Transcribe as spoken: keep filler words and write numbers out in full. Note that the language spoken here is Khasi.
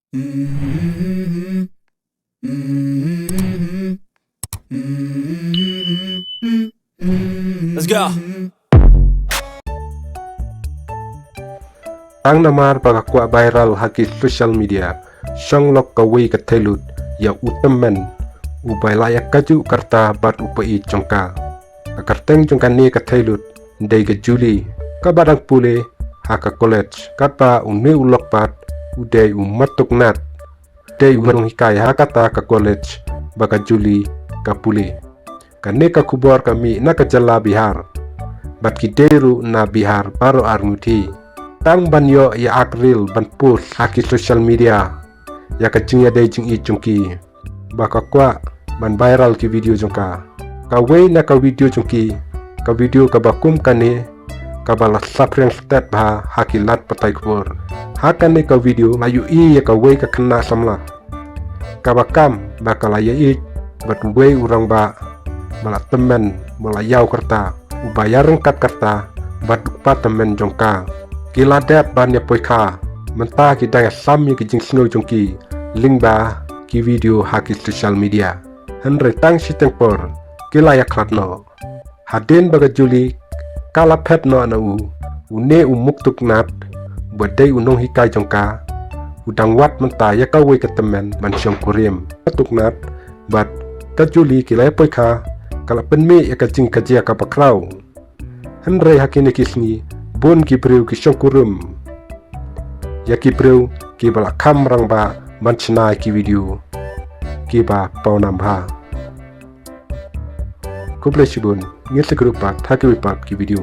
Let's go. Tang namar ba ka kwah viral ha ki social media, shong lok kawei ka theilut ïa u tymmen uba la ïa kajuh karta bad u paieit jong ka. Ka kyrteng jong kane ka theilut dei ka Julie, kaba dang pule ha ka college, katba une u lok pat u dei u matuknat, dei u nonghikai ha kata ka college ba ka Julie ka pule. Kane ka khubor ka mih na ka jylla Bihar, bad ki dei ruh na Bihar baroh arngut hi. Tang ban ïoh ïa ak reel ban post ha ki social media ïa ka jingïadei jingïeit jong ki, ba ka kwah ban viral ki video jong ka. Kawei na ka video jong ki, ka video kaba kum kane, kaba la saphriang stet bha ha ki lad pathai khubor. Ha kane ka video la ïohi ïa kawei ka khynnah samla, kaba kam ba ka la ïaieit bad uwei u rangbah ba la tymmen, ba la ïaw karta, uba ïaryngkat karta bad u kpa tymmen jong ka. Ki la dep ban ïa poikha, mynta ki dang ïa sam ïa ki jingsngew jong ki lyngba ki video ha ki social media. Hynrei tang shiteng por ki la ïakhlad noh. Hadien ba ka Julie ka la phet noh na u, une u matuknat ba dei u nonghikai jong ka, u dang wad mynta ïa kawei ka tymmen ban shongkurim. Matuknat bad ka Julie ki la ïa poikha, ka la pynmih ïa ka jingkajia kaba khraw. Hynrei ha kine ki sngi bun ki briew ki shongkurim ïa ki briew kiba la kham rangbah ban shna ïa ki video kiba pawnam bha. Khublei shibun, ngin sa kynduh pat ha kiwei pat ki video.